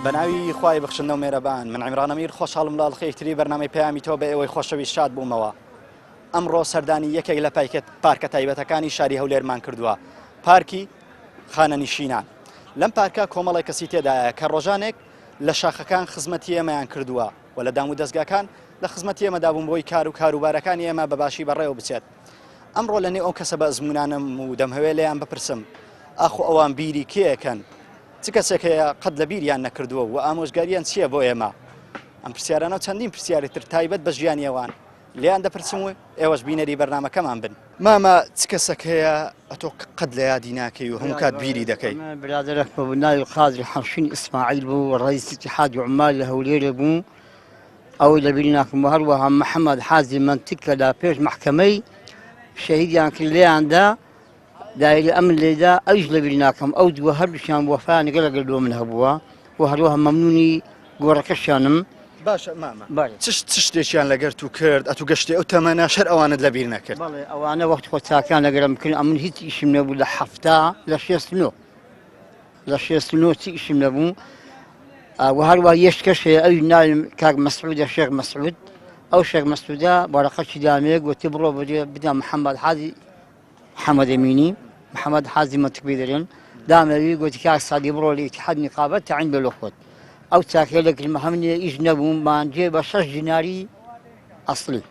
بەناوی خوای بەخشندە و مێرەبان من عیمران ئەمیر خۆشحاڵم لە ئەڵقەیەکی تری بەرنامەی پەیامی تۆ بە ئێوەی خۆشەویست شاد بوومەوە ئەمڕۆ سەردانی یەکێک لە پایکە پارکە تایبەتەکانی شاری هەولێرمان کردووە پارکی خانەنشینان لەم پارکە کۆمەڵێک کەسی تێدایە کە ڕۆژانێک لە شاخەکان خزمەتی ئێمەیان کردووە و لە دام و دەستگاکان لە خزمەتی ئێمەدا بوون بۆی کار و کاروبارەکانی ئێمە بە باشی بەڕێوە بچێت ئەمڕۆ لە نێو ئەو کەسە بە ئەزمونانم و دەمهەوێ لێیان بپرسم ئاخۆ ئەوان بیری کێکەن چ کەسێک هەیە قەت لە بیریان نەکردووە و ئامۆژگاریان چییە بۆ ئێمە؟ ئەم پرسیارانە و چەندین پرسیاری تر تایبەت بە ژیانی ئەوان لێیان دەپرسم و ئێوەش بینەری بەرنامەکەمان بن. مامە چ کەسەک هەیە ئەتۆ قەت لە یادی ناکەی و هەموو کات بیری دەکەی؟ برادەرەک بوو ناوی قادری حەمشین ئیسماعیل بوو ڕئیس ئیتیحادی عومال لە هەولێرێ بوو ئەوەی لەبیر ناکەم و هەروەها محەممەد حازی مەنتک کە لە پێش مەحکەمەی شەهیدیان کرد لێیاندا دایری ئەمن لێدا ئەویش لەبیر ناکەم ئەو دووە هەردووکیان وەفایان گەلە گەل بۆ من هەبووە و هەروەها مەمنونی گۆڕەکەشیانم. باشە مامە چ چ شتێکیان لەگەر تو کرد ئەتو گەشتی ئەو تەمەنە شەر ئەوانت لەبیر نەکرد؟ بەڵێ ئەوانە وەخت خۆ چاکیان لەگەرم کرد ئەمن هیچ ئیشم نەبوو لە حەفتا لە شێست نۆ لە شێست نۆ چی ئیشم نەبوو و هەروە یەشکەش هەیە ئەوی ناویم کاک مەسعودە شێخ مەسعود ئەو شێخ مەسعودە وەرەقەکی دامێ گوتی بڕۆ بدە محەممەد حازی محەمەد ئەمینی محەمەد حازی مەتک پێی دەرێن دامەوی گوتی کاک سادی بڕۆ لە ئیتیحاد نیقابەت تەعین بێ لە خۆت ئەو چاکەیە لە گرمە هەم نییە ئیش نەبووم مانجێ بە شەش دیناری ئەسڵی.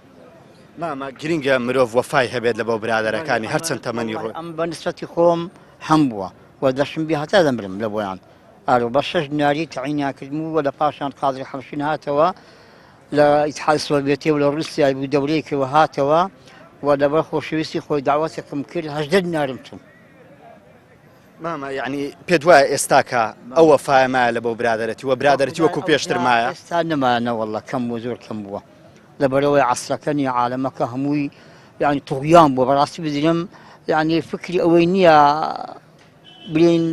مامە گرنگە مرۆڤ وەفای هەبێت لە بۆ برادەرەکانی هەرچەند تەمەنی ڕۆ. ئەم بە نسبەتی خۆم هەم بووە و دەشم بێ هەتا دەمرم لە بۆیان ئارۆ بە شەش دیناری تەعینیان کردم و لە پاشان قادری حەمشین هاتەوە لە ئیتحاد سۆڤێتی و لە ڕووسیای بوو دەورەیەکی و هاتەوە و لەبەر خۆشەویستی خۆی داوەتێکم کرد هەژدە دینارم چوو. مامە یعنی پێت وایە ئێستاکە ئەو وەفایە مایە لە بۆ برادەرەتی وە برادەرەتی وەکو پێشتر مایە؟ ئێستا نەمایە نەوەڵڵا کەم بوو زۆر کەم بووە لەبەرئەوەی عەسرەکە نییە عالەمەکە هەمووی یعنی طغیان بووە بەڕاستی بزرم یعنی فکری ئەوەی نییە بلێین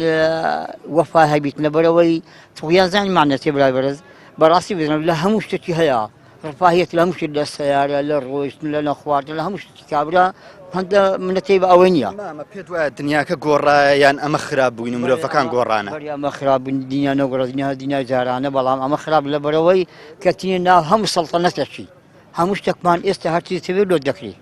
وەفا هەبیت لەبەرەوەی توغیان زانی معنە چیە برای بەرز بەڕاستی بزانم لە هەموو شتێکی هەیە ڕفاهیەت لە هەموو شتێک لە سەیارە لە ڕۆیشتن لە نەخواردن لە هەموو شتێکی کابرا هەندە منەتەی بە ئەوەی نییە مامە پێت وایە دنیاکە گۆڕایە یان ئەمە خراپ بووین و مرۆڤەکان گۆڕانە بەری ئەمە خراپ بووین دنیا نەگۆڕا دنیا دنیای جارانە بەڵام ئەمە خراپ لەبەرەوەی کە تینە ناو هەموو سەڵتەنەتێکی هەموو شتێکمان ئێستا هەرچی تەوێ لۆ دەکرێ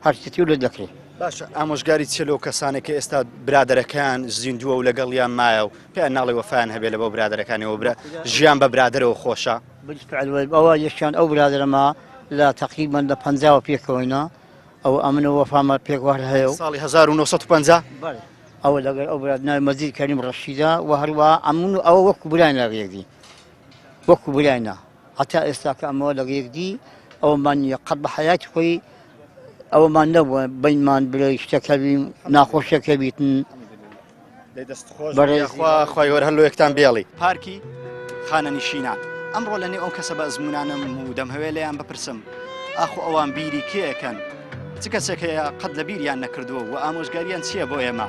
هەرچی تەوێ لۆ دەکرێ. باشە ئامۆژگاری چیە لەو کەسانەی کە ئێستا برادەرەکەیان زیندووە و لەگەڵیان مایە و پێیان ناڵێ وەفایان هەبێ لەبۆ برادەرەکانیەوە برا ژیان بە برادەرەوە خۆشە؟ بالفعل ئەوە یەکیان ئەو برادەرەمە لە تەقریبەن لە پەنجاوە پێکەوەینە ئەو ئەمن و وەفامە پێکوە هەر هەیە و ساڵی 1950؟ بەڵێ ئەوە لەگەر ئەو براد ناوی مەجید کەریم ڕەشیدە و هەروە ئەمن و ئەوە وەکو براین لەگەڵ یەکدی وەکو براینە هەتا ئێستا کە ئەمەوە لەگە یەکدی ئەوەمان نییە قەت بە حەیاتی خۆی ئەوەمان نەبووە بینمان بلێ شتەکە بین ناخۆشیەکە بیتن دەست خۆش بەڕێز خوای وەر هەر لۆیەکتان بێڵی. پارکی خانەنشینان ئەمڕۆ لە نێو ئەو کەسە بە ئەزموونانەم و دەمهەوێ لێیان بپرسم ئاخۆ ئەوان بیری کێ ئەکەن؟ چ کەسێک هەیە قەت لە بیریان نەکردووە و ئامۆژگاریان چییە بۆ ئێمە؟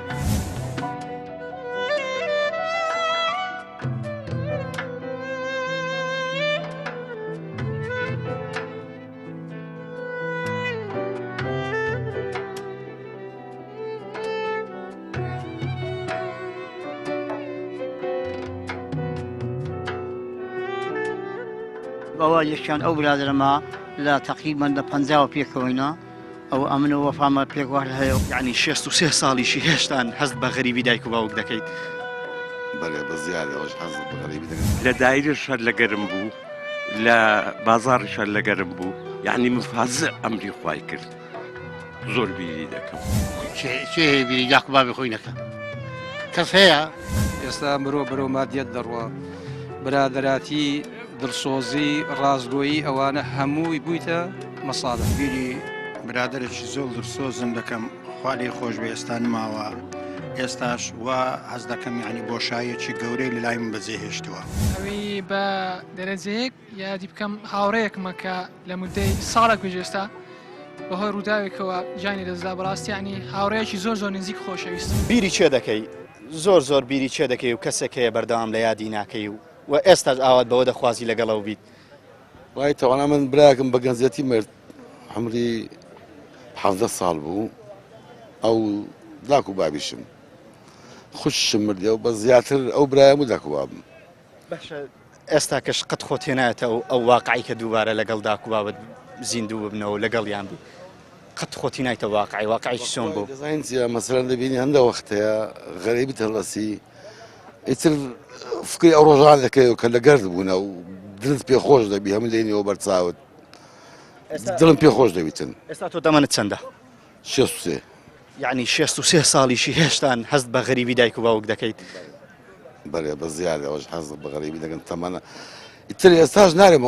ئەوە یەکیان ئەو برادەرەمە لە تەقریبەن لە پەنجاوە پێکەوەینە ئەو ئەمن و وەفامە پێکوە هەر هەیە. یەعنی 63 ساڵیشی هێشتان هەست بە غەریبی دایک و باوک دەکەیت؟ بەلێ بە زیادەوەش حەز بە غەریبی دەکەم. لە دایرەش هەر لە گەرم بوو لە بازاڕیش هەر لە گەرم بوو یەعنی مفازع ئەمری خوای کرد زۆر بیری دەکەم. کێ هەیە بیری داک و بابی خۆی نەکا؟ کەس هەیە؟ ئێستا مرۆ بەرەو مادیەت دەڕوا برادەراتی دڵسۆزی ڕاستگۆیی ئەوانە هەمووی بوویتە مەساڵح. بیری برادەرێکی زۆر دڵسۆزم دەکەم خوا لێی خۆش بێ ئێستا نماوە ئێستاش وا هەست دەکەم یعنی بۆشاییەکی گەورەی لە لای من بەجێ هێشتووە. ئەوی بە دەرەجەیەک یادی بکەم هاوڕێیەکمە کە لە مدەی ساڵێک پێش ئێستا بەهۆی ڕووداوێکەوە گیانی لەدەستدا بەڕاستی یعنی هاوڕێیەکی زۆر زۆر نزیک خۆشەویستم. بیری کێ دەکەی؟ زۆر زۆر بیری کێ دەکەی و کەسێک هەیە بەردەوام لە یادی ناکەی و و ئێستاش ئاوات بەوە دەخوازی لەگەڵ ئەو بیت؟ وای تەوانا من براکم بە گەنجەتی مرد عمری حەڤدە ساڵ بوو ئەو داک و بابیشم خوششم مردێ و بە زیاتر ئەو برایم و داک و بابم. باشە ئێستا کەش قەت خۆت هێنایەتە ئەو ئەو واقعی کە دووبارە لەگەڵ داک و بابت زیندوو ببنەوە لەگەڵیان بی قەت خۆتی نایتە واقعی واقعی چۆن بوو؟ دەزانین چیە مەسەلەن دەبینی هەندە وەخت هەیە غەریبت هەڵەسی ئیتر فکری ئەو ڕۆژان دەکەیەوە کە لە گەرد بوونە و دلت پێ خۆش دەبی هەموو دێنیەوە بەرچاوت دڵم پێ خۆش دەبیتن. ئێستا تۆ تەمەنت چەندە؟ 63. یعنی 63 ساڵیشی هێشتان هەست بە غەریبی دایک و باوک دەکەیت؟ بەێ بە زیادە ئەوش حەز بە غەریبی دەکەن تەمەنە ئیتر ئێستاش نارێم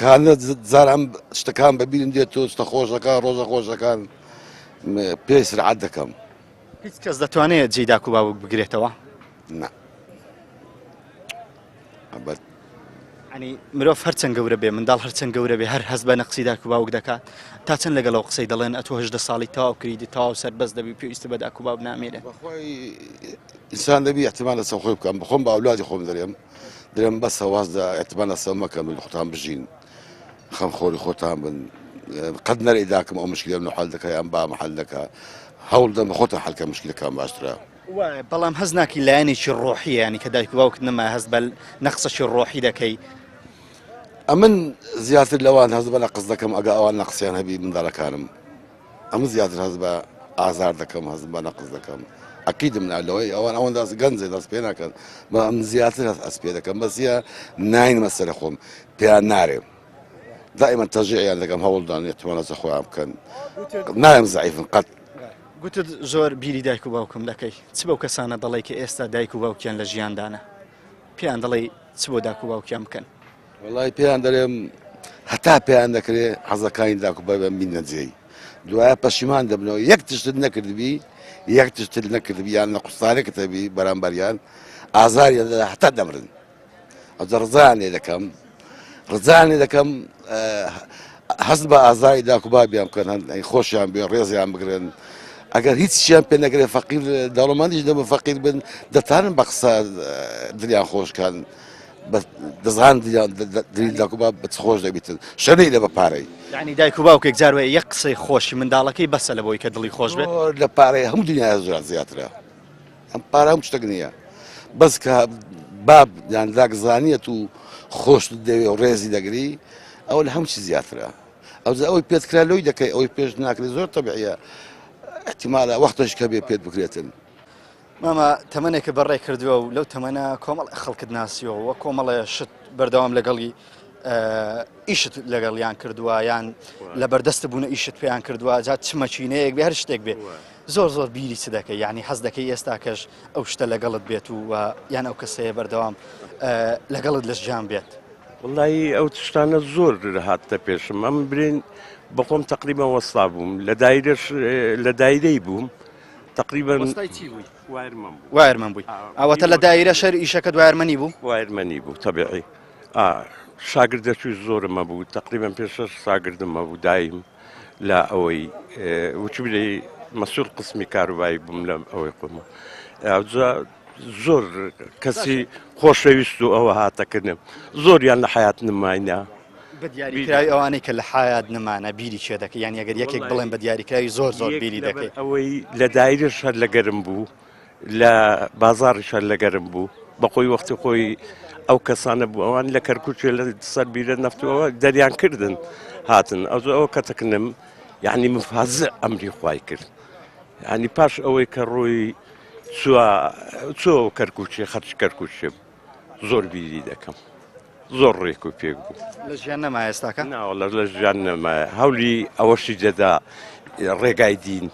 کانە زار ئەم شتەکان بەبیرم دێت و شتە خۆشەکان ڕۆژە خۆشەکان پێ سرعەت دەکەم. هیچ کەس دەتوانێت جێی داک و باوک بگرێتەوە؟ نا ئەبەد. ینی مرۆڤ هەرچەند گەورە بێ منداڵ هەرچەند گەورە بێ هەر هەست بە نەقسی داک و باوک دەکات تا چەند لەگەڵ ئەو قسەی دەڵێن ئەتۆ هەژدە ساڵی تەواو کردی تەواو سەربەست دەبی پێویستە بە داک و باوک نامێنێ. بەخوای ئینسان دەبی احتمال لەسەر خۆی بکەم بخۆم بە ئەولادی خۆم دەرێم درێم بەسە واز لە احتمال لەسەر مەکەن خۆتان بژین خەمخۆری خۆتان بن قەت نەرێ داکم ئەو مشکلە منە حل دەکە یان بامە حل دەکە هەوڵ دەم خۆتان حلکە مشکلەکان باشترە. وایە بەڵام هەست ناکەی لایەنێکی ڕۆحیە ینی کە دایک و باوکت نەما هەست بە نەقسەکی ڕۆحی دەکەی؟ ئەمن زیاتر لەوان هەست بە نەقس دەکەم ئەگە ئەوان نەقسیان هەبی منداڵەکانم ئەمن زیاتر هەست بە ئازار دەکەم هەست بە نەقس دەکەم ئەکیدم نا لەوەی ئەوان ئەوەن دەست گەنجێ دەست پێ ناکەن بەڵام زیاتر هەست ئەست پێ دەکەم بەسیە ناینمە سەر خۆم پێیان نارێم دائما تەشجیعیان دەکەم هەوڵدان احتمال لەسەر خۆیان بکەن نایم زەعیفن قەت. گوتت زۆر بیری دایک و باوکم دەکەی چ بەو کەسانە دەڵێی کە ئێستا دایک و باوکیان لە ژیاندانە پێیان دەڵێی چ بۆ داک و باوکیان بکەن؟ وەڵای پێیان دەرێم هەتا پێیان دەکرێ حەزەکانی داک و باوکیان بینە جێی دوایە پەشیمان دەبنەوە یەک تشتت نەکردبی یەک تشتت نەکردبی یان لە قوستانێکت هەبی بەرامبەریان ئازاریان دەدا هەتا دەمرن ئەوجا ڕزایان لێ دەکەم ڕزایان لێ دەکەم هەست بە ئازاری داک و بابیان بکەن خۆشیان بێ ڕێزیان بگرن ئەگەر هیچیان پێ نەگرێ فەقیر دەوڵەمەندیش دەبن فەقیر بن دەتانن بە قسە دلیان خۆشکان دەزان دلی داک و باب بچ خۆش دەبیتن شەنەی لە بە پارەی یعنی دایک و باوکێک جار وایە یەک قسەی خۆشی منداڵەکەی بەسە لە بۆی کە دڵی خۆش بێت لە پارەی هەموو دنیا زۆر زیاترە ئەم پارە هەموو شتێک نییە بەس کە باب یان داک زانیت و خۆشت دەوێ و ڕێزی دەگری ئەوە لە هەموو چی زیاترە ئەوجا ئەوەی پێت کرا لۆی دەکەی ئەوەی پێش ناکرێت زۆر تەبیعیە احتیمالە وەختش کە بێ پێت بکرێتن. مامە تەمەنێکە بەڕێ کردووە و لەو تەمەنە کۆمەڵ خەڵکت ناسیەوە وە کۆمەڵێ شت بەردەوام لەگەڵی ئیشت لەگەڵیان کردووە یان لە بەردەست بوونە ئیشت پێیان کردووە جا چ مەکینەیەک بێ هەر شتێک بێ زۆر زۆر بیری چ دەکەی یعنی حەز دەکەی ئێستاکەش ئەو شتە لەگەڵت بێت و یان ئەو کەسەیە بەردەوام لەگەڵت لە ژیان بێت. وڵی ئەو شتانە زۆر هاتە پێشم ئەم برین بەخۆم تقریبا وەستا بووم لە دایرەش لە دایرەی بووم تقریبا وایرمەن بووی ئەوەتە لە دایرە شەر ئیشەکە دوایرمەنی بوو وایرمەنی بوو تەبیعی شاگردەچوی زۆرم هەبوو تقریبا پێ شەش شاگردم هەبوو دایم لە ئەوەی وچبلێ مەسول قسمی کاروبایی بووم لە ئەوەی خۆمە زۆر کەسی خۆشەویست و ئەوە هاتەکردم زۆریان لە حیات نماینا بە دیاریکراوی ئەوانەی کە لە حیات نمانە بیری چێ دەکەی یان ئەگەر یەکێک بڵێن بە دیاریکراوی زۆر زۆر بیری دەکەی ئەوەی لە دایرش هەر لە گەرم بوو لە بازاڕیش هەر لە گەرم بوو بەخۆی وەختی خۆی ئەو کەسانە بوو ئەوان لە کەرکوچێ لە سەر بیرە نەفتەوە دەریان کردن هاتن ئەو ئەو کەتەکنم یعنی مفازە ئەمری خوای کرد ینی پاش ئەوەی کە ڕووی چوە چۆ کەرکوچێ خەرچ کەرکوچێ زۆر بیری دەکەم زۆر ڕێک و پێک بوو. لە ژیان نەما ئێستاکە؟ ناوەڵا لە ژیان نەمایە هەولی ئەوەشی دەدا ڕێگای دین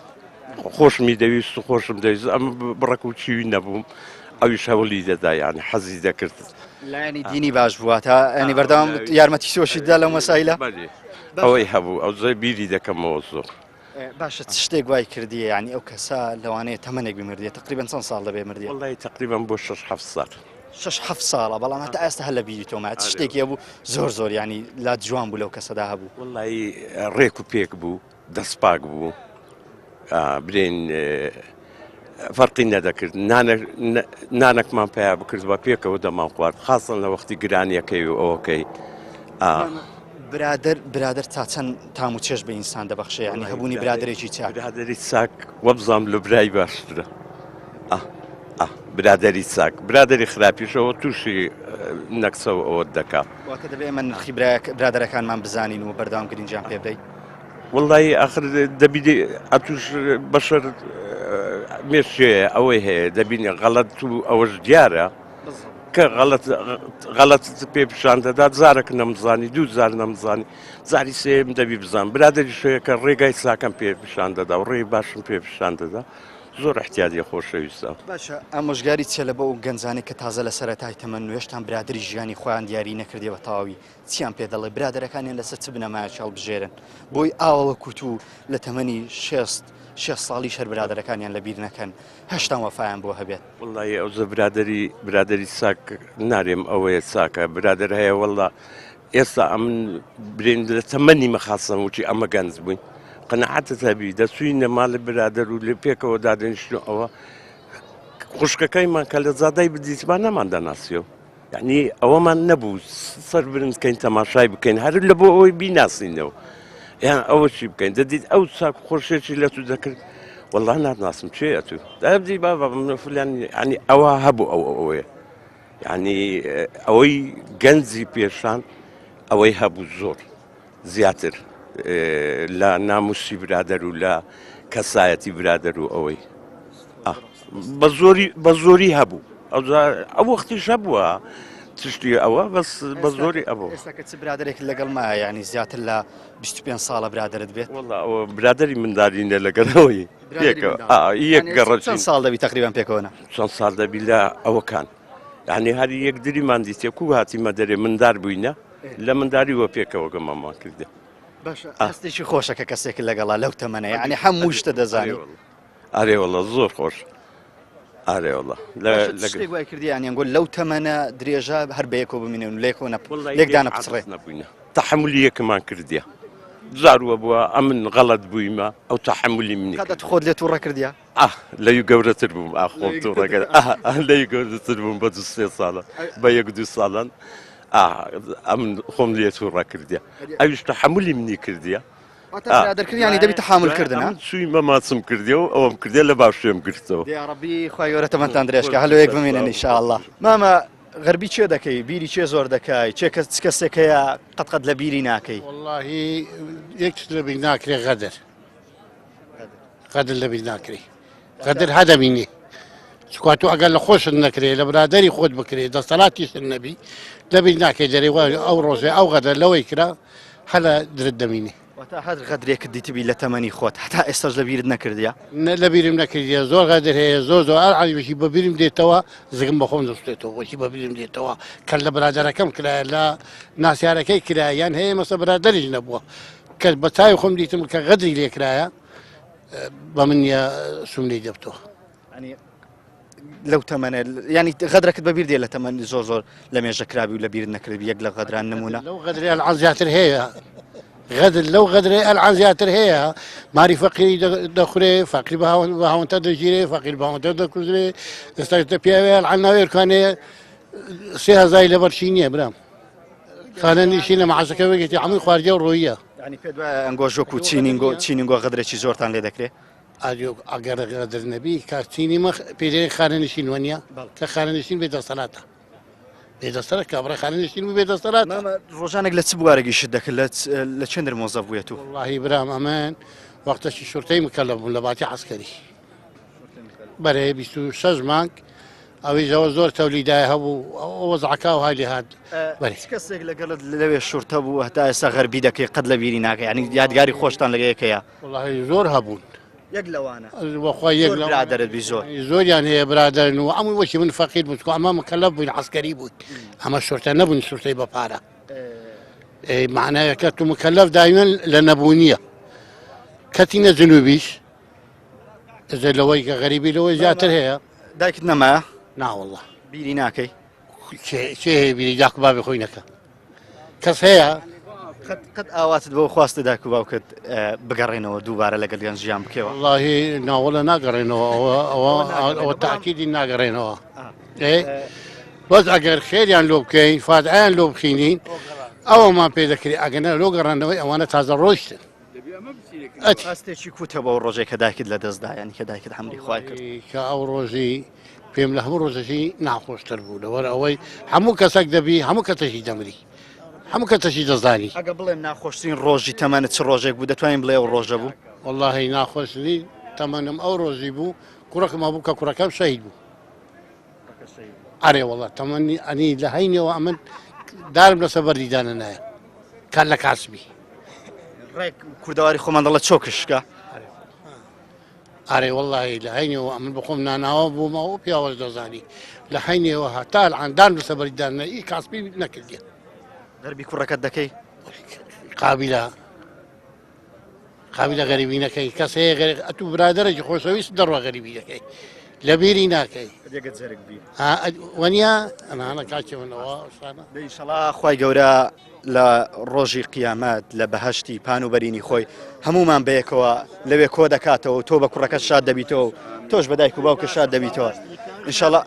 خۆشمی دەویست و خۆشم دەویست ئەمە بڕەک و چیوی نەبووم ئەویش هەولی دەدا یعنی حەزی دەکرد. لایەنی دینی باش بووە تا ینی بەردەوام یارمەتی سۆشی دا لەو مەسایلە؟ ئەوەی هەبوو ئەو زۆر بیری دەکەمەوە زۆر. باشە چ شتێک وای کردیە یعنی ئەو کەسە لەوانەیە تەمەنێک بمردیە تقریبا چەند ساڵ دەبێ مردیە؟ وەڵی تقریبا بۆ شەش حەفت ساڵ. شەش حەفت ساڵە بەڵام هەتا ئێستا هەر لە بیری تۆ مایە چ شتێکی هەبوو زۆر زۆر یعنی لات جوان بوو لەو کەسەدا هەبوو؟ وەڵی ڕێک و پێک بوو دەست پاک بوو برێن فەرقی نەدەکرد نانەکمان پیا بکرد بە پێکەوە دەمان خوارد خاصن لە وەختی گرانیەکەی و ئەوەکەی برادر برادر تا چەند تام و چێژ بە ئینسان دەبەخشێ ینی هەبوونی برادێکی چاک برادری چاک وەبزانام لە برای باشترە برادری چاک برادری خراپیشەوە تووشی نەکسە و ئەوەت دەکا. واتە دەبێ ئێمە نرخی برادەرەکانمان بزانین و بەردەوام گرنگیان پێ بدەین. وەڵایی ئاخر دەبی ئەتوش بەشەر مێشێ ئەوەی هەیە دەبینی غەڵەت و ئەوەش دیارە کە غەڵەت غەڵەتت پێ پیشان دەدات زارەک نەمزانی دوو زار نەمزانی زاری سێم دەبی بزان برادەریش هەیە کە ڕێگای ساکەم پێ پیشان دەدا و ڕێی باشم پێ پیشان دەدا زۆر احتیادی خۆشەویستە. باشە ئامۆژگاری چیە لە بۆ ئەو گەنجانەی کە تازە لە سەرەتای تەمەن و هێشتان برادەری ژیانی خۆیان دیاری نەکردیە بە تەواوی چیان پێ دەڵێ برادەرەکانیان لەسەر چ بنەمایەکی هەڵبژێرن بۆی ئاوا وەکو تو لە تەمەنی شێست شێست ساڵیش هەر برادەرەکانیان لە بیر نەکەن هەشتان وەفایان بۆ هەبێت. وەڵایی ئەوجە برادەری برادەری چاک نارێم ئەوەیە چاکە برادەر هەیە وەڵا ئێستا ئەمن برێن لە تەمەنی مەخاسەم وتی ئەمە گەنج بووین قەناعەتت هەبی دەچووینە ماڵی برادەر و لێ پێکەوە دادەنیشتن و ئەوە خوشکەکەیمان کە لە زادای بدیتمان نەمان دەناسیەوە یعنی ئەوەمان نەبوو سەر برند بکەین تەماشای بکەین هەر لە بۆ ئەوەی بیناسینەوە یان ئەوە چی بکەین دەدیت ئەو چاک خۆشێکی لە تو دەکرد والله ناتناسم چێ ئەتو دەبدی بابا من فلان ینی ئەوە هەبوو ئەو ئەوەیە یانی ئەوەی گەنجی پێشان ئەوەی هەبوو زۆر زیاتر لە ناموسی برادەر و لە کەسایەتی برادەر و ئەوەی بە زۆری بە زۆری هەبوو ئەو وەختیش هەبووە تشتی ئەوە بەس بە زۆری ئەبوو ئێستا کە چ برادێک لەگەڵ ما ینی زیاتر لە 25 ساڵە برادرت بێت برادری مندارینە لەگەڵەوەی یەک گەڕەچ ساڵ دەبی تقریبان پێکەوەە چەند ساڵ دەبی لە ئەوەکان یعنی هەر یەکدریمان دیتێ کو هاتیمە دەرێ مندار بووینە لە منداری وە پێکەوە گەمەمان کردە باشە هەستێکی خۆشە کە کەسێک لەگەڵا لەو تەمەنە یعنی هەموو شتە دەزانی ئارێ وەڵا زۆر خۆش ئارێ وەڵا لە شتێک وای کردی یان گۆل لەو تەمەنە درێژە هەر بەیەکەوە بمینن و لێکەوە نە لێکدانە پچڕێ نەبووینە تەحملی یەکمان کردیە جاروە بووە ئەمن غەڵەت بوویمە ئەو تەحملی منی قەدەت خۆت لێ تووڕە کردیە ئاه لەوی گەورەتر بووم ئاه خۆم تووڕە کرد ئاه ئاه لەوی گەورەتر بووم بە دوو سێ ساڵە بە یەک دوو ساڵان ئاه ئەمن خۆم لێ تووڕە کردیە ئەویش تەحملی منی کردیە واتە برادەرکردن یانی دەبی تەحامول کردن ها؟ ئەمن چوویمە ماچم کردیە و ئەوەم کردیە لە باشوێم گرتەوە. یاڕەبی خوای گەورە تەمەنتان درێژ کا هەلۆ یەک بمینن ان شاء الله. مامە غەربی چێ دەکەی بیری چێ زۆر دەکای چێ کەس چ کەسێک هەیە قەت قەت لە بیری ناکەی؟ وەڵاهی یەک شت لە بیر ناکرێ غەدر. غەدر لەبیر ناکرێ غەدر هەدەبینی چکوا تۆ ئەگەر لە خۆشت نەکرێ لە برادری خۆت بکرێ دەسەڵاتیشت نەبی لەبیر ناکەی دەرێ وای ئەو ڕۆژێ ئەو غەدر لەوەی کرا هەلە درت دەمینی واتە هەر غەدرێکت دیتبی لە تەمەنی خۆت هەتا ئێستاش لە بیرت نەکردیە؟ نە لە بیرم نەکردیە زۆر غەدر هەیە زۆر زۆر ئەر عەجبێکی بە بیرم دێتەوە زگم بە خۆم دەسوتێتەوە وەکی بە بیرم دێتەوە کە لە برادەرەکەم کرایە لە ناسیارەکەی کرایە یان هەیە مەسە برادەریش نەبووە کە بە چاوی خۆم دیتم کە غەدری لێکرایە بە من نیە سوم لێی دەبتەوە. لەو تەمەنە ینی غەدرەکەت بەبیر دێ لە تەمەن زۆر زۆر لە مێژە کرابی و لە بیرت نەکردبی یەک لە غەدران نمونە لەو غەدرێ ئەلعان زیاتر هەیە غەدر لەو غەدرێ ئەلعان زیاتر هەیە ماری فەقیری دەخورێ فەقیر بە هاوەنتە دەگیرێ فەقیر بە هاوەنتە دەکوژرێ ئێستا پیاوێ ئەلعان ناوێرکانێ سێ هەزاری لەبەرچی نییە برام خانە نیشینە معاشەکە وەگەتی هەمووی خواردیە و ڕۆیە. یانی پێت وایە ئەنگۆش وەکو چینینگۆ چینینگۆ غەدرێکی زۆرتان لێ دەکرێ؟ ئاریۆ ئەگەر غەدر نەبی کاک چینی مە پێی دەڵێن خانە نشین وەنیە کە خانە نشین بێ دەسەلاتە بێ دەسەلات کابرا خانە نشین بوو بێ دەسەلات. مامە ڕۆژانێک لە چ بوارێک ئیشت دەکرد لە لە چێندر مۆزەف بوویە تو؟ وەڵاهی برام ئەمن وەختەکی شورتەی مکەلەف بووم لە باتی عەسکەری بەرێ 26 مانگ ئەویش ئەوە زۆر تەولیدای هەبوو ئەو وەزعەکە و های لێهات بەرێ چ کەسێک لەگەڵت لەوێ شورتە بوو هەتا ئێستا غەربی دەکەی قەت لە بیری ناکەی یعنی یادگاری خۆشتان لەگە یەکەیە وەڵاهی زۆر هەبوون یەک لەوانە وەخوا یەک زۆر لەوانە برادەرت بی زۆر زۆریان هەیە برادەرن و ئەموی وەکی من فەقیر بوو چکۆ ئەمە مکەلەف بووین عەسکەری بووین ئەمە شورتە نەبوون شورتەی بە پارە ئەی معنایەکە تو مکەلەف دایمەن لە نەبوونیە کەتینە جنوبیش ئەجە لەوەی کە غەریبی لەوەی زیاتر هەیە. دایکت نەمایە؟ ناوەڵڵا. بیری ناکەی؟ کێ هەیە بیری داک و بابی خۆی نەکە؟ کەس هەیە؟ قەت قەت ئاواتت بۆ خواستە داک و باوکت بگەڕێنەوە دووبارە لەگەڵیان ژیان بکەوە؟ وەڵڵاهی ناوەڵە ناگەڕێنەوە ئەوە ئەوە ئەوە تاکیدی ناگەڕێنەوە. ئێ بەس ئەگەر خێریان لۆ بکەین فاتحەیان لۆ بخینین ئەوەمان پێ دەکرێت ئەگەنە لۆ گەڕانەوەی ئەوانە تازە ڕۆیشتن. هەستێکی کوتە بەو ڕۆژێک کە دایکت لە دەستدا ینی کە دایکت حەمری خوای کرد کە ئەو ڕۆژی پێم لە هەموو ڕۆژەکی ناخۆشتر بوو لەوەر ئەوەی هەموو کەسێک دەبی هەموو کەسێکی دەمری هەموو کەسێکی دەزانی. ئەگە بڵێم ناخۆشترین ڕۆژی تەمەنت چ ڕۆژێک بوو دەتوانین بڵێ ئەو ڕۆژە بوو؟ وەڵاهی ناخۆشترین تەمەنم ئەو ڕۆژی بوو کوڕەکم هەبوو کە کوڕەکەم شەهید بوو. ئەرێ وەڵا تەمەنی ئەنی لە هەینەوە ئەمن دارم لەسەر بەردی دانەنایە کار لە کاسبی. ڕێک کوردەواری خۆمان دەڵێ چۆکشکە. ئەرێ وەڵاهی لە هەینەوە ئەمن بەخۆم ناناوە بوومەوە پیاوەش دەزانی لە هەینەوە هەتا الان دان لەسەر بەری دانە ئی کاسبی نەکردیە. غەربی کوڕەکەت دەکەی؟ قابیلە قابیلە غەریبی نەکەی کەس هەیە غەریب ئەتوو برادەرێکی خۆشەویست دەڕوا غەریبی دەکەی لە بیری ناکەی دێگە جەرگ بی وەنیا ئەنانە کاکی منەوە شانە دە ئینشەڵا خوای گەورە لە ڕۆژی قیامەت لە بەهەشتی پان و بەرینی خۆی هەمومان بەیەکەوە لەوێ کۆ دەکاتەوە تۆ بە کوڕەکە شاد دەبیتەوە و تۆش بە دایک و باوکە شاد دەبیتەوە ئینشەڵا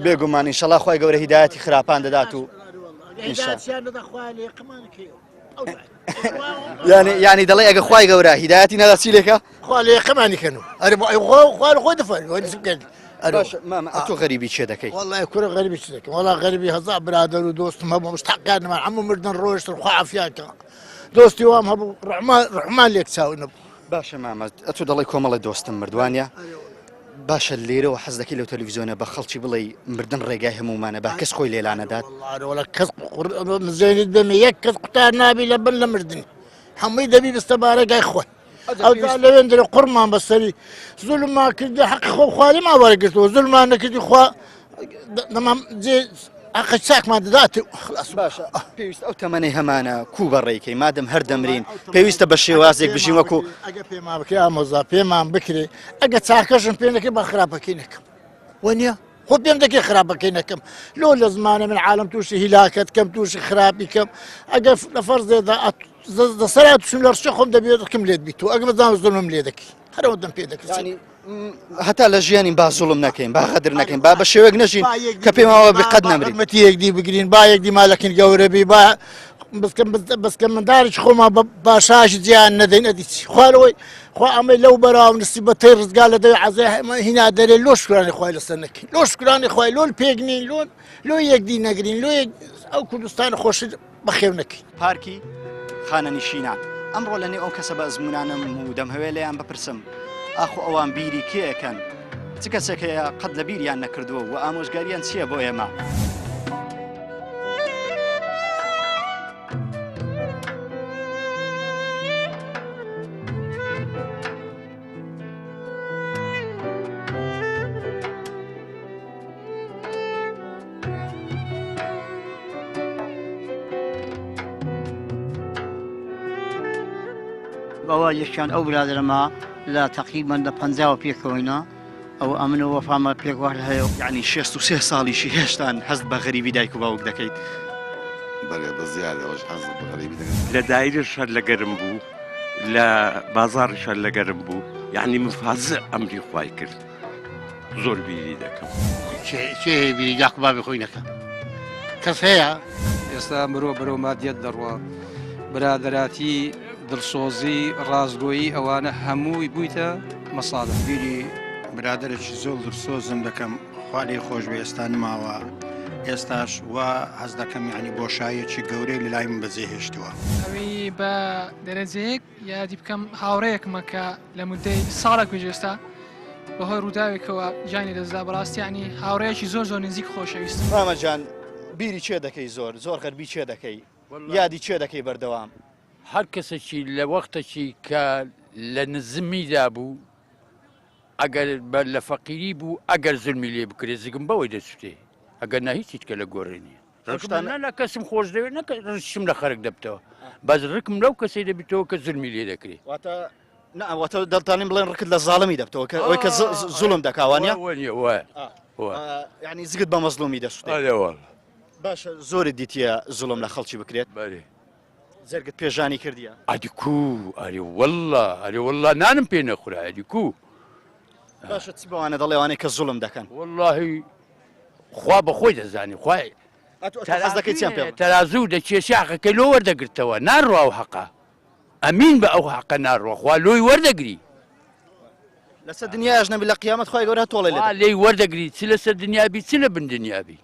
بێگومان ئینشەڵا خوای گەورە هیدایەتی خراپان دەدات و یعنی یعنی دەڵێ ئەگە خوای گەورە هیدایەتی نەدا چی لێکە خوا لێ قەمانی کەن و ئەرێ بۆ ئەی خوا خوا خۆی دەفەرمی وەنی بکەن باش مامە ئەتۆ غەریبی چێ دەکەی والله کوڕە غەریبی چ دەکەم والله غەریبی هەزار برادەر و دۆستم هەبوو مشتاقیان نەمان هەموو مردن ڕۆیشتن خوا عافیان کە دۆستی وام هەبوو ڕەحمان ڕەحمان لێک چاو نەبوو باشە مامە ئەتۆ دەڵێ کۆمەڵی دۆستم مردوانە باشە لێرەوە حەز دەکەی لەو تەلەڤیزیۆنە بە خەڵکی بڵێی مردن ڕێگای هەموومانە با کەس خۆی لێلا نەدات؟ وەڵا کەس مزێنیت بێمە یەک کەس قوتار نابی لە بن لە مردنی هەمووی دەبی بستە بارەگای خۆی ئەوجا لەوێن دەرێ قڕمان بەسەری زولمان کردی حەقی خۆ خواریمان وەرگرتەوە زولمان نەکردی خوا دەمام جێ حەقی چاکمان دەدات خلاص باشە پێویست ئەو تەمەنەی هەمانە کو بەڕێکەی مادەم هەر دەمرین پێویستە بە شێوازێک بژین وەکو ئەگە پێمان بکرێ ئامۆزا پێمان بکرێ ئەگە چاکەشم پێ نەکرد بە خراپەکەی نەکەم وەنیە خۆ پێم دەکەی خراپەکەی نەکەم لۆ لە زمانە من عالم تووشی هیلاکەت کەم تووشی خراپی کەم ئەگەر لە فەرزێدا دەسەرا توشم لە ڕشە خۆم دەبێت ڕکم لێت بیت و ئەگە بەزان زۆرم لێ دەکەی هەرەوە دەم پێ دەکرد هەتا لە ژیانین با زوڵم نەکەین با غەدر نەکەین با بە شێوەیەک نەژین کە پێماوە بێ قەت نەمرین مەتی یەکدی بگرین با یەکدی مالەکن گەورە بی با بسکە بسکە منداریش خۆمان بە باشاش جیان نەدەین ئەدی چی خوارەوەی خوا ئەمەی لەو بەراو نسی بە تەی ڕزگار لە دەوی عەزای هینا دەرێ لۆ شکرانی خوای لەسەر نەکەین لۆ شکرانی خوای لۆ پێک نین لۆ لۆ یەکدی نەگرین لۆ ئەو کوردستان خۆشی بەخێو نەکەین. پارکی خانەنشینان ئەمڕۆ لە نێو ئەو کەسە بە ئەزموونانەم و دەمهەوێ لێیان بپرسم ئاخۆ ئەوان بیری کێ ئەکەن؟ چ کەسێک هەیە قەت لە بیریان نەکردووە و ئامۆژگاریان چییە بۆ ئێمە؟ ئەوە یەکیان ئەو برادەرەمە لە تەقریبەن لە پەنجاوە پێکەوەینە ئەو ئەمن و وەفامە پێکوە هەر هەیە. یەعنی 63 ساڵیشی هێشتان هەست بە غەریبی دایک و باوک دەکەیت؟ بەڵێ بە زیادەوەش هەست بە غەریبی دەکەم. لە دایرەش هەر لە گەرم بوو لە بازاڕیش هەر لە گەرم بوو یەعنی مفازع ئەمری خوای کرد. زۆر بیری دەکەم. کێ هەیە بیری داک و بابی خۆی نەکا؟ کەس هەیە؟ ئێستا مرۆ بەرەو مادیەت دەڕوا برادەراتی دڵسۆزی ڕاستگۆیی ئەوانە هەمووی بوویتە مەساڵە. بیری برادەرێکی زۆر دڵسۆزم دەکەم خوا لێی خۆش بێ ئێستا نماوە ئێستاش وا هەست دەکەم یعنی بۆشاییەکی گەورەی لە لای من بەجێ هێشتووە. ئەوی بە دەرەجەیەک یادی بکەم هاوڕێیەکمە کە لە مدەی ساڵێک پێش ئێستا بەهۆی ڕووداوێکەوە گیانی لەدەستدا بەڕاستی یعنی هاوڕێیەکی زۆر زۆر نزیک خۆشەویستم. مامە جان بیری کێ دەکەی زۆر زۆر غەربی کێ دەکەی یادی کێ دەکەی بەردەوام؟ هەر کەسێکی لە وەختەکی کە لە نزمیدا بوو ئەگەر بە لە فەقیری بوو ئەگەر زولمی لێ بکرێ زگم بەوەی دەسوتێ ئەگەر نا هیچی تکە لە گۆڕێ نییە. ڕکم نە لە کەسم خۆش دەوێت نە ڕشم لە خەرک دەبتەوە بەس ڕکم لەو کەسەی دەبیتەوە کە زولمی لێ دەکرێت واتە واتە دەتانین بڵێن ڕکت لە زاڵمی دەبتەوە کە ئەوەی کە زوڵم دەکاوانە ینی زگت بە مەزلومی دەسوتێ باشە زۆری دیتیە زوڵم لە خەڵکی بکرێت بەێ جەرگت پێژانی کردیە ئەدی کو ئەرێ واللە ئەرێ واللە نانم پێ نەخورا ئەدی کو باشە چ بەوانە دەڵێوانەی کە زوڵم دەکەن واللهی خوا بە خۆی دەزانی خوای تەرازوو دەکێشی حەقەکەی لۆ وەردەگرتەوە ناڕوا ئەو حەقە ئەمین بە ئەو حەقە ناڕوا خوا لۆی وەردەگری. لەسەر دنیاش نەبی لە قیامەت خوای گەورە تۆڵەی لێ وا لێی وەردەگری چ لەسەر دنیا بی چ لە بن دنیا بی.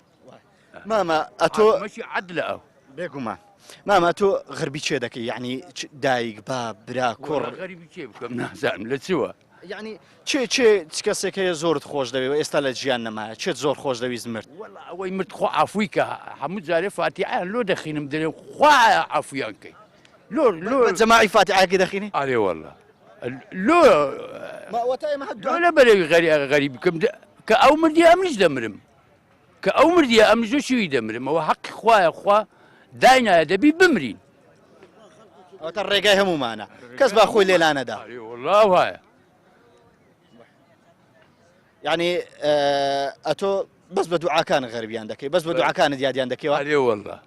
مامە ئەتۆ مەشی عەدلە ئەو. بێگومان مامە ئەتۆ غەربی چێ دەکەی یعنی دایک باب برا کوڕ غەریبی چێ بکەم نازانم لە چوە. یعنی چێ چێ چ کەسێک هەیە زۆرت خۆش دەوێ و ئێستا لە ژیان نەمایە چێت زۆر خۆش دەویست مرد. وەڵا ئەوەی مرد خوا عەفوی کە هەموو جارێ فاتیحەیان لۆ دەخینم دەرێم خوا عەفویان کەی لۆ لۆ بە جەماعی فاتیحەکەی دەخینی؟ ئەرێ وەڵا لۆ لۆ لە بەرەوی غەریب بکەم کە ئەو مردی ئەمنیش دەمرم کە ئەو مردیە ئەمنیش لۆ چیوی دەمرم ئەوە حەقی خوایە خوا داینایە دەبی بمرین. ئەوەتە ڕێگای هەموومانە کەس با خۆی لێلانەدا. ئەرێ وەڵا وایە. یعنی ئەتۆ بەس بە دوعاکان غەربیان دەکەی بەس بە دوعاکانت یادیان دەکەیەوە ئەرێ وەڵا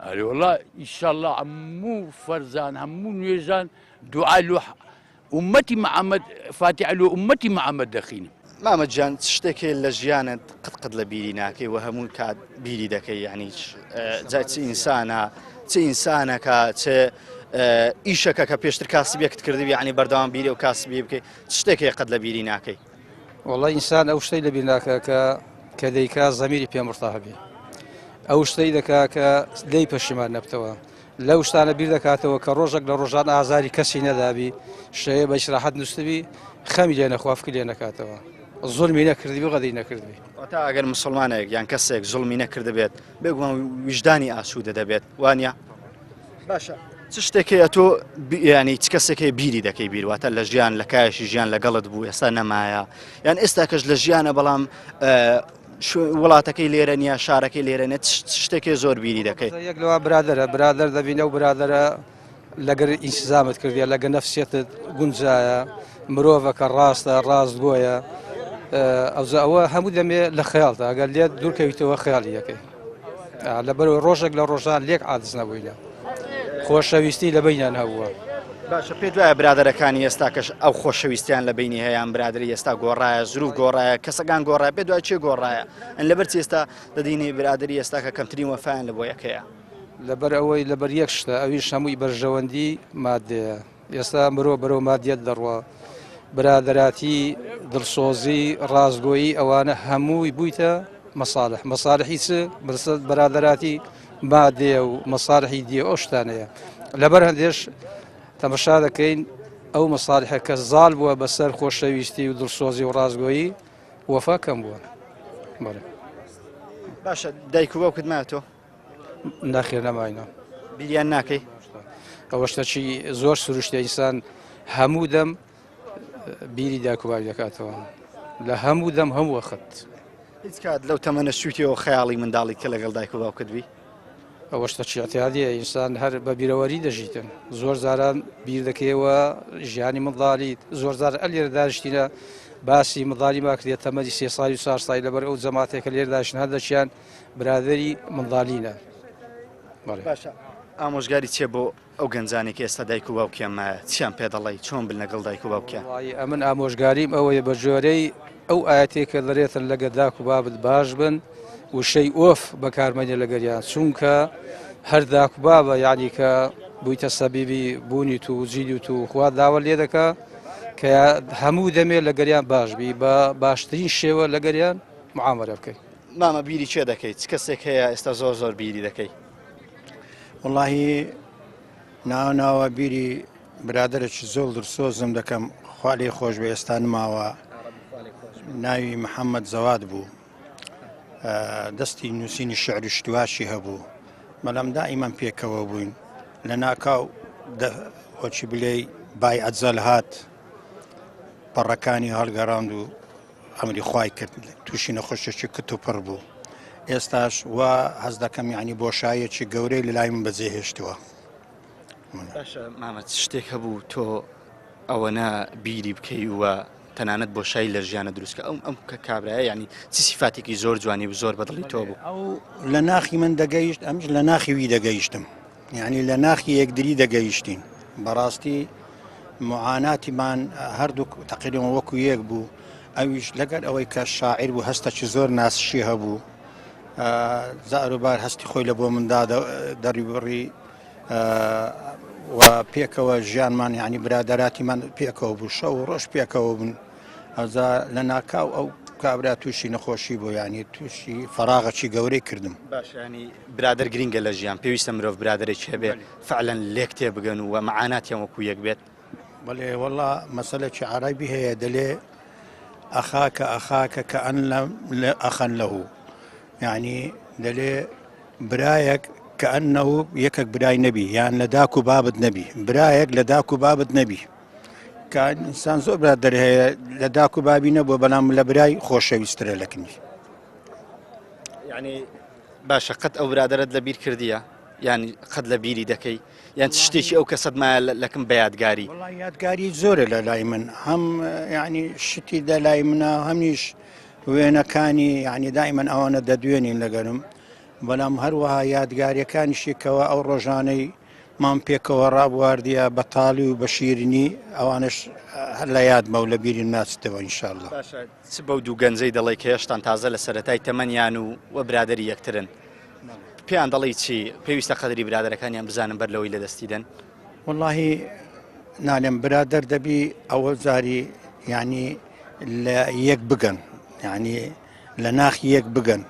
ئەرێ وەڵا ئیشەڵا هەموو فەرزان هەموو نوێژان دوعا لۆ ئومەتی محەممەد فاتیحە لۆ ئومەتی محەممەد دەخینم. مامە گیان چ شتێک هەیە لە ژیانت قت قت لە بیری ناکەی و هەموو کات بیری دەکەی یعنی جا چ ئینسانە چ ئینسانەکە چ ئیشەکە کە پێشتر کاسبێکت کردبی یعنی بەردەوام بیری و کاسبی بکەی چ شتێک هەیە قەت لە بیری ناکەی؟ وەڵا ئینسان ئەو شتەی لەبیر ناکا کە کە دەیکا زەمیری پێ مورتاح بی ئەو شتەی دەکا کە لێی پەشیمان نەبتەوە لەو شتانە بیر دەکاتەوە کە ڕۆژێک لە ڕۆژان ئازاری کەسی نەدابی شەوێ بە ئیسراحەت نووسبی خەمی لێ نەخوا فکر لێ نەکاتەوە زوڵمی نەکردبی و غەدری نەکردبی. واتا ئەگەر مسوڵمانێک یان کەسێک زوڵمی نەکردبێت بێگومان ویژدانی ئاسوودە دەبێت وانە؟ باشە چ شتێک هەیە تۆ ینی چ کەسێک هەیە بیری دەکەی بیر واتە لە ژیان لە کایشی ژیان لەگەڵت بوو ئێستا نەمایە یان ئێستا کەش لە ژیانە بەڵام وڵاتەکەی لێرە نییە شارەکەی لێرە نێت شتێکی زۆر بیری دەکەیت یەک لەوە برادرە برادەر دەبین ئەو برادرە لەگەر ئینسزامت کردیە لەگە نەفسیەتت گونجایە مرۆڤەکە ڕاستە ڕاستگۆیە ئەوجا ئەوە هەموو دەمێ لە خەیاڵدا ئەگەر لێت دوورکەویتەوە خەیاڵی دەکەی لەبەرەوەی ڕۆژێک لە ڕۆژان لێک عادز نەبووینە خۆشەویستی لە بینیان هەبووە. باشە پێت وایە برادەرەکانی ئێستا کەش ئەو خۆشەویستیان لە بینی هەیان برادری ئێستا گۆڕایە زروف گۆڕایە کەسەکان گۆڕایە پێت وایە چێ گۆڕایە ئەن لەبەر چی ئێستا دەدینی برادری ئێستا کە کەمترین وەفایان لە بۆ یەکەیە لەبەر ئەوەی لەبەر یەک شتە ئەویش هەمووی بەرژەوەندی مادەیە ئێستا مرۆ بەرەو مادیەت دەڕوا برادەراتی دڵسۆزی ڕاستگۆیی ئەوانە هەمووی بوویتە مەساڵح مەساڵحی چ برادەراتی مادەیە و مەساڵحی دیە ئەو شتانەیە لەبەر هەندێش تەمەشا دەکەین ئەو مەساڵحە کە زاڵ بووە بەسەر خۆشەویستی و دڵسۆزی و ڕاستگۆیی وەفا کەم بووە بەڵێ. باشە دایک و باوکت مایە تۆ؟ نەخێر نەماینە. بیریان ناکەی؟ ئەوە شتەکی زۆر سروشتە ئینسان هەموو دەم بیری دایک و باوکی دەکاتەوە لە هەموو دەم هەموو وەخت. هیچ کات لەو تەمەنە چوویتەوە خەیاڵی منداڵی کە لەگەڵ دایک و باوکت بی؟ ئەوە شتەکی ئیعتیادیە ئینسان هەر بە بیرەوەری دەژیتن زۆر جاران بیر دەکەیەوە ژیانی منداڵیت زۆر جار ئەلێرە دانیشتینە باسی منداڵی ما کردێت تەمەنی سێ ساڵی و چوار ساڵی لەبەر ئەو جەماعەتێکە لێرە دانیشتن هەندێکیان برادەری منداڵینە. باشە ئامۆژگاری چیە بۆ ئەو گەنجانەی کە ئێستا دایک و باوکیان مایە چیان پێ دەڵێی چۆن بن لەگەڵ دایک و باوکیان؟ وەڵایی ئەمن ئامۆژگاریم ئەوەیە بە جۆرەی ئەو ئایەتەی کە دەرێتن لەگە داک و بابت باش بن وشەی ئۆف بەکارمەنێ لەگەریان چونکە هەر داک و بابە یعنی کە بوویتە سەبیبی بوونی تو و جیلی تو خوا داوە لێ دەکا کە هەموو دەمێ لەگەریان باش بی بە باشترین شێوە لەگەریان معامەلە بکەی. مامە بیری کێ دەکەی چ کەسێک هەیە ئێستا زۆر زۆر بیری دەکەی؟ وەڵاهی ناوە ناوە بیری برادەرێکی زۆر دڵسۆزم دەکەم خوا لێی خۆش بێ ئێستا نماوە ناوی محەممەد زەواد بوو دەستی نووسینی شعر و شتواشی هەبوو بەڵام دائیمان پێکەوە بووین لە ناکاو وەچی بلێ بای ئەجەل هات پەڕەکانی هەڵگەڕاند و ئەمری خوای کرد تووشی نەخۆشیەکی کت و پڕ بوو ئێستاش وا هەست دەکەم یعنی بۆشاییەکی گەورەی لە لای من بەجێ هێشتووە. باشە مامە چ شتێک هەبوو تۆ ئەوەنە بیری بکەی و تەنانەت بۆشایی لە ژیانە دروستکە ئەم ئەم کە کابرایە ینی چ سیفاتێکی زۆر جوانی و زۆر بەدڵی تۆ بوو ئەو لە ناخی من دەگەیشت ئەمش لە ناخی وی دەگەیشتم یعنی لە ناخی یەکدری دەگەیشتین بەڕاستی معاناتیمان هەردووک تەقریبا وەکو یەک بوو ئەویش لەگەر ئەوەی کە شاعیر بوو هەستەکی زۆر ناسشی هەبوو زاروبار هەستی خۆی لە بۆ مندا دەریبڕی و پێکەوە ژیانمان یعنی برادەراتیمان پێکەوە بوو شەو و ڕۆژ پێکەوە بوون. ئەوجا لە ناکاو ئەو کابرا تووشی نەخۆشی بوو یانی تووشی فەراغەکی گەورەی کردم. باشە یانی برادەر گرینگە لە ژیان پێویستە مرۆڤ برادەرێکی هەبێ فعلەن لێک تێبگەن و مەعاناتیان وەکو یەک بێت. بەڵێ وەڵا مەسەلەکی عەرەبی هەیە دەلێ ئەخاکە ئەخاکە کە ئەن لە ئەخەن لەهو یعنی دەلێ برایەک کە ئەنەو یەکێک برای نەبی یان لە داک و بابت نەبی برایەک لە داک و بابت نەبی کە ئینسان زۆر برادەر هەیە لە داک و بابی نەبووە بەڵام لە برای خۆشەویسترە لە کنی. یعنی باشە قەت ئەو برادەرت لە بیر کردیە یان قەت لە بیری دەکەی یان چ شتێکی ئەو کەسەت مایە لەکم بە یادگاری؟ وەڵا یادگاری زۆرە لە لای من هەم یعنی شتی دە لای منە هەمیش وێنەکانی یعنی دائیمەن ئەوانە دەدوێنین لەگەرم بەڵام هەروەها یادگاریەکانیشی کەەوە ئەو ڕۆژانەی مان پێکەوە ڕابواردیە بە تاڵی و بە شیرینی ئەوانەش هەر لە یادمە و لە بیریم ناچتەوە ان شاء اللە. باشە چ بەو دوو گەنجەی دەڵێی کە هێشتان تازە لە سەرەتای تەمەنیان و و برادەری یەکترن پێیان دەڵێی چی؟ پێویستە قەدری برادەرەکانیان بزانن بەر لەوەی لە دەستی دەن؟ وەڵاهی نالێم برادەر دەبی ئەوە جاری یعنی لە یەک بگەن یعنی لە ناخی یەک بگەن.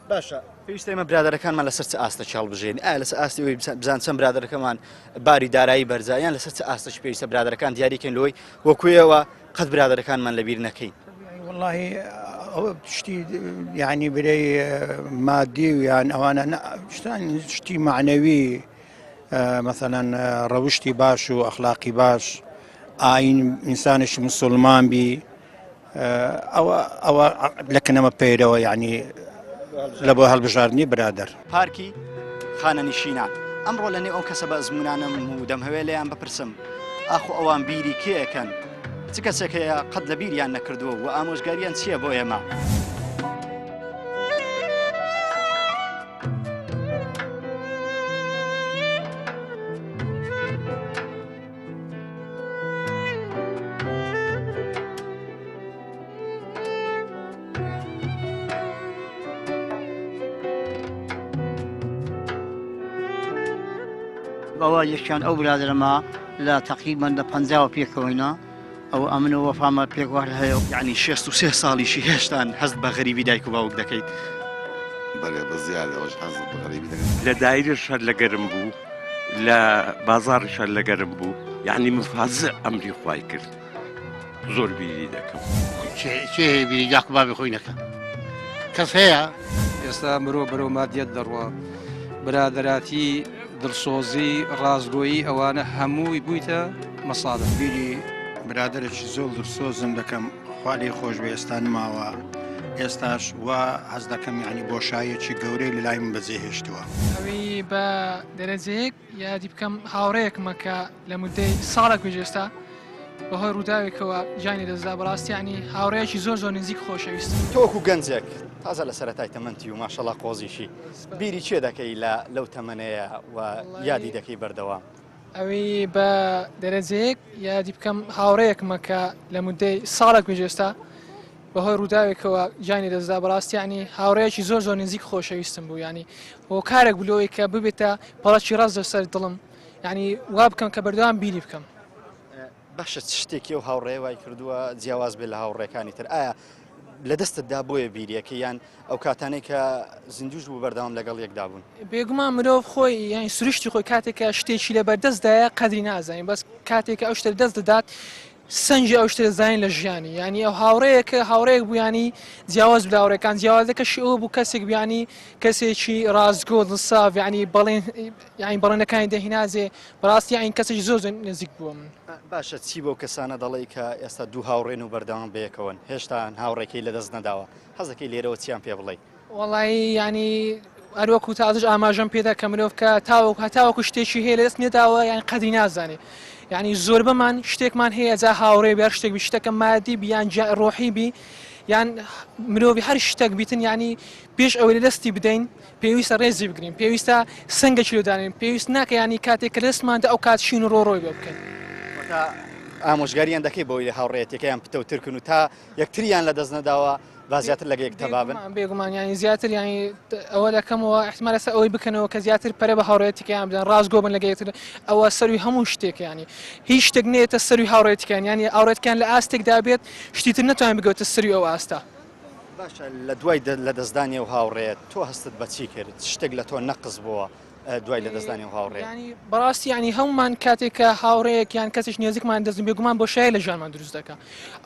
باشە پێویستە ئێمە برادەرەکانمان لەسەر چ ئاستێکی هەڵبژێرین ئایا لەسەر ئاستی ئەوەی بزان چەند برادەرەکەمان باری دارایی بەرزە یان لەسەر چ ئاستێکی پێویستە برادەرەکان دیاریکەین لەوەی وەکوێەوە قەت برادەرەکانمان لەبیر نەکەین واللهی ئەوە شتی یعنی برەی مادی و یان ئەوانە شتان شتی معنەوی مثلا ڕەوشتی باش و ئەخلاقی باش ئاین ئینسانێکی مسلمان بی ئەوە ئەوە لە کنەمە پەیرەوە یعنی لە بۆ هەڵبژاردنی برادەر. پارکی خانەنشینان ئەمڕۆ لە نێو ئەو کەسە بە ئەزموونانەم و دەمهەوێ لێیان بپرسم ئاخۆ ئەوان بیری کێ ئەکەن؟ چ کەسێک هەیە قەت لە بیریان نەکردووە و ئامۆژگاریان چییە بۆ ئێمە؟ ئەوە یەکیان ئەو برادەرەمە لە تەقریبەن لە پەنجاوە پێکەوەینە ئەو ئەمن و وەفامە پێکوە هەر هەیە. یەعنی 63 ساڵیشی هێشتان هەست بە غەریبی دایک و باوک دەکەیت؟ بەلێ بە زیاد لەوەش حەز بە غەریبی دەکەم. لە دایرەش هەر لە گەرم بوو لە بازاڕیش هەر لە گەرم بوو یەعنی مفازع ئەمری خوای کرد زۆر بیری دەکەم. کێ هەیە بیری داک و بابی خۆی نەکا؟ کەس هەیە؟ ئێستا مرۆ بەرەو مادیەت دەڕوا برادەراتی دڵسۆزی ڕاستگۆیی ئەوانە هەمووی بوویتە مەساڵح. بیری برادەرێکی زۆر دڵسۆزم دەکەم خوا لێی خۆش بێ ئێستا نماوە ئێستاش وا هەست دەکەم یعنی بۆشاییەکی گەورەی لە لای من بەجێ هێشتووە. ئەوی بە دەرەجەیەک یادی بکەم هاوڕێیەکمە کە لە مدەی ساڵێک پێش ئێستا بەهۆی ڕووداوێکەوە گیانی لەدەستدا بەڕاستی یعنی هاوڕێیەکی زۆر زۆر نزیک خۆشەویستم. تۆ وەکو گەنجێک تازە لە سەرەتای تەمەنتی و ماشەڵا قۆزیشی بیری چێ دەکەی لە لەو تەمەنەیە و یادی دەکەی بەردەوام؟ ئەوی بە دەرەجەیەک یادی بکەم هاوڕێیەکمە کە لە مدەی ساڵێک پێش ئێستا بەهۆی ڕووداوێکەوە گیانی لەدەستدا بەڕاستی یعنی هاوڕێیەکی زۆر زۆر نزیک خۆشەویستم بوو یعنی هۆکارێک بوو لەوەی کە ببێتە پەڵەکی ڕەز لەسەر دڵم یعنی وا بکەم کە بەردەوام بیری بکەم. باشە چ شتێکی ئەو هاوڕێیە وای کردووە جیاواز بێت لە هاوڕێکانی تر ئایا لە دەستت دا بۆیە بیریەکەی یان ئەو کاتانەی کە زیندوش بوو بەردەوام لەگەڵ یەکدا بوون؟ بێگومان مرۆڤ خۆی یانی سروشتی خۆی کاتێک کە شتێکی لەبەردەستدایە قەدری نازانین بەس کاتێک کە ئەو شتە لەدەست دەدات سەنگی ئەو شتە دەزانین لە ژیانی یانی ئەو هاوڕێیەکە هاوڕێیەک بوو یانی جیاواز بوو لە هاوڕێکان جیاوازەکەشی ئەوە بوو کەسێک بوو یانی کەسێکی ڕاستگۆ دڵساف یانی بەڵێن یانی بەڵێنەکانی دەهینازێ بەڕاستی یانی کەسێکی زۆر زۆر نزیک بووە من. باشە چی بەو کەسانە دەڵێی کە ئێستا دوو هاوڕێن و بەردەوام بەیەکەوەن هێشتا هاوڕێکەی لەدەست نەداوە حەزەکەی لێرەوە چیان پێ بڵێی؟ وەڵایی یانی هەروەکو تازەش ئاماژەم پێدا کە مرۆڤ کە تاوەکو هەتاوەکو شتێکی هەیە لەدەست نەداوە یان قەدری نازانێ یعنی زۆربەمان شتێکمان هەیە جا هاوڕێ بێ هەر شتێک بی شتەکە مادی بی یان ڕۆحی بی یان مرۆڤی هەر شتێک بیتن یعنی پێش ئەوەی لە دەستی بدەین پێویستە ڕێزی بگرین پێویستە سەنگەکی لۆ دانێین پێویست ناکە یانی کاتێک کە دەستماندا ئەو کات شین و ڕۆڕۆی بۆ بکەین. واتە ئامۆژگاریان دەکەی بەوەی هاوڕێیەتیەکەیان پتەوتر کن و تا یەکتریان لەدەست نەداوە. با زیاتر لەگە یەک تەبا بن. بێگومان یانی زیاتر یانی ئەوە دەکەمەوە احتمال لەسەر ئەوەی بکەنەوە کە زیاتر پەرە بە هاوڕێیەتیکەیان بدەن ڕاستگۆ بن لەگە یەکتر ئەوە سەروی هەموو شتێک ینی هیچ شتێک نێتە سەروی هاوڕێتیکان ینی هاوڕێتکان لە ئاستێکدا بێت شتی تر نەتوانێت بگەوتە سەروی ئەو ئاستە. باشە لە دوای لەدەستدانی ئەو هاوڕێیە تۆ هەستت بە چی کرد شتێک لە تۆ نەقس بووە دوای لەدەستدانی ئەو هاوڕێیە؟ یانی بەڕاستی یانی هەمومان کاتێک کە هاوڕێیەک یان کەسێک نێزیکمان دەست بێگومان بۆشایی لە ژیانمان دروست دەکا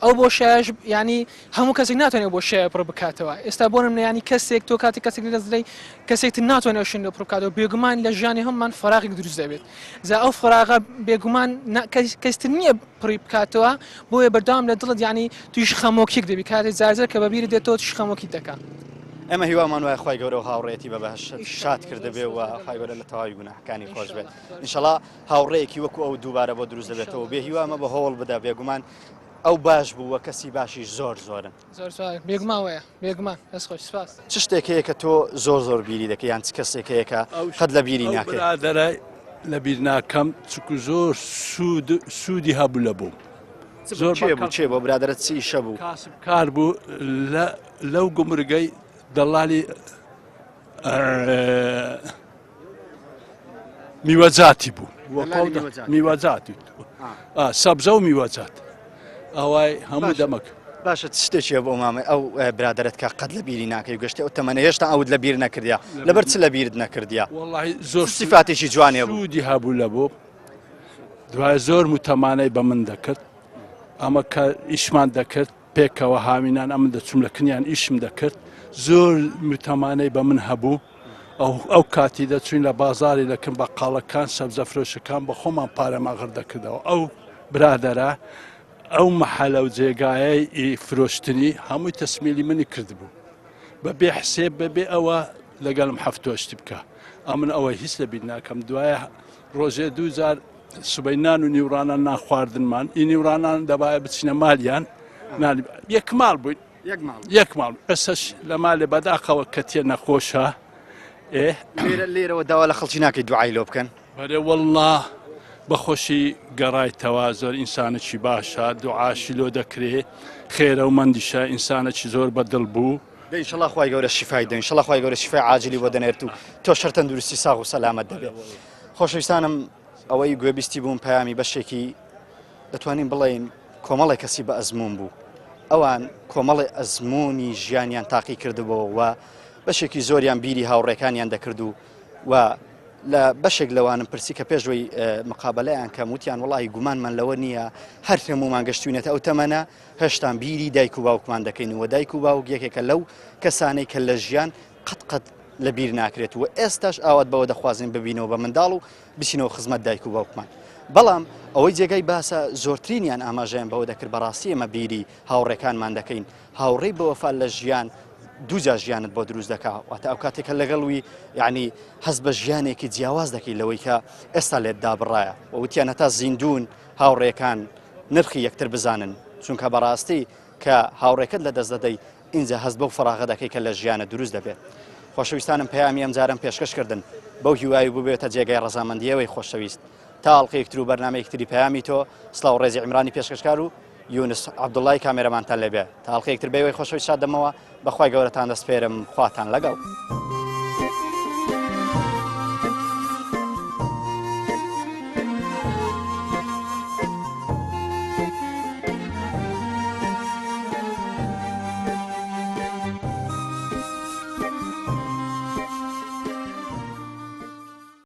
ئەو بۆشایەش یانی هەموو کەسێک ناتوانێت بۆشایە پڕ بکاتەوە ئێستا بۆ نمونە یانی کەسێک تۆ کاتێک کەسێک لەدەست دەدەی کەسێک تر ناتوانێت ئەو شوێنە پڕ بکاتەوە بێگومان لە ژیانی هەمومان فەراغێک دروست دەبێت جا ئەو فەراغە بێگومان کەس تر نییە پڕی بکاتەوە بۆیە بەردەوام لە دڵت یانی تویش خەمۆکیەک دەبی کاتێک جارجار کە بەبیرت دێتەوە توش خەمۆکیت دەکا. ئێمە هیوامان وایە خوای گەورە و هاوڕێیەتی بە بەهەشت شاد کردبێ و خوای گەورە لە تەواوی گوناحەکانی خۆش بێت ئینشەڵا هاوڕێیەکی وەکو ئەو دووبارە بۆ دروست دەبێتەوە بێ هیوا مەبە هەوڵ بدە بێگومان ئەو باش بوو و کەسی باشیش زۆر زۆرن. زۆر زۆر بێگومان وایە بێگومان دەست خۆش سپاس. چ شتێک هەیە کە تۆ زۆر زۆر بیری دەکەی یان چ کەسێک هەیە کە قەت لە بیری ئەو ناکەی؟ برادەرە لە بیر ناکەم چکو زۆر سوود سوودی هەبوو لە بۆم زۆر کێ بوو کێ بۆ برادەرە چی ئیشە بوو؟ کاسبکار بوو لە لەو گومرگەی دەڵالی میوەجاتی بوو میوەجاتی سەبزە و میوەجات ئەوای هەموو دەمەک باشە شتێکی بۆ مامە ئەو برادرت کە قەت لە بیری ناکەی گەشتی ئەو تەمەنە هێشتا ئەوت لە بیر نەکردیا لەبەر چ لە بیرت نەکردیا وڵی زۆر سیفاتێکی جوانێ بوو سوودی هەبوو لە بۆ دوای زۆر متەمانەی بە من دەکرد ئەمە کە ئیشمان دەکرد پێکەوە هاوینان ئەمن دەچوم لە کنیان ئیشم دەکرد زۆر متەمانەی بە من هەبوو ئەو ئەو کاتی دەچوین لە بازاری لەکن بە قاڵەکان سەبزە فرۆشەکان بە خۆمان پارەمان غر دەکردەوە ئەو برادەرە ئەو مەحەلە و جێگایەی فرۆشتنی هەمووی تەسمیلی منی کردبوو بە بێ حسێب بەبێ ئەوە لەگەڵم هەفتۆشتی بکە ئەمن ئەوە هیچ لەبیر ناکەم دوایە ڕۆژێ دووجار سبەی نان و نیوڕانان نان خواردنمان ئی نیوڕانان دەبایە بچینە مالیان نانی یەک ماڵ بووین یەک ماڵ ئێستاش لە مالێ بەداخەوە کەتیە نەخۆشە ئێ لێرە لێرەوە داوا لە خەڵکی ناکەی دوعای لۆ بکەن بەرێ والله بەخۆشی گەڕایتەوە زۆر ئینسانێکی باشە دوعاشی لۆ دەکرێ خێرە و مەندیشە ئینسانێکی زۆر بەدڵ بوو دە ئینشەڵا خوای گەورە شیفای دە ئینشەڵا خوای گەورە شیفای عاجلی بۆ دەنێرت و تۆ شەر تەندروستی ساغ و سەلامەت دەبێت خۆشەویستانم ئەوەی گوێبیستی بووم پەیامی بەشێکی دەتوانین بڵێین کۆمەڵێک کەسی بە ئەزموون بوو ئەوان کۆمەڵێ ئەزموونی ژیانیان تاقی کردبەوە و بەشێکی زۆریان بیری هاوڕێکانیان دەکرد و و لە بەشێک لەوانم پرسی کە پێشوەی مقابلەیان کەم وتیان وڵی گومانمان لەوە نییە هەر هەمومان گەشتوینەتە ئەو تەمەنە هێشتان بیری دایک و باوکمان دەکەین و دایک و باوک یەکێکە لەو کەسانەی کە لە ژیان قەت قەت لە بیر ناکرێت و ئێستاش ئاوات بەوە دەخوازین ببینەوە بە منداڵ و بچینەوە خزمەت دایک و باوکمان. بەڵام ئەوەی جێگای باسە زۆرترینیان ئاماژەیان بەوە دەکرد بەڕاستی ئێمە بیری هاوڕێکانمان دەکەین هاوڕێی بەوەفا لە ژیان دووجا ژیانت بۆ دروست دەکا واتە ئەو کاتێک کە لەگەڵ وی یعنی هەست بە ژیانێکی جیاواز دەکەی لەوەی کە ئێستا لێت دابڕایە و وتیان هەتا زیندوون هاوڕێکان نرخی یەکتر بزانن چونکە بەڕاستی کە هاوڕێکەت لە دەست دەدەی ئینجا هەست بەو فەراغە دەکەی کە لە ژیانت دروست دەبێت. خۆشەویستانم پەیامی ئەمجارەم پێشکەش کردن بەو هیوای ببێتە جێگای ڕەزامەندی ئێوەی خۆشەویست. تا ئەڵقەیەک تر و بەرنامەیەک تری پەیامی تۆ، سڵاو و ڕێزی عیمرانی پێشکەشکار و یونس عەبدوڵای کامێرەمانتان لێبێ. تا ئەڵقەیەک تر بەئێوەی خۆشەویست شاد دەمەوە، بە خوای گەورەتان دەسپێرم، خواتان لەگەڵ.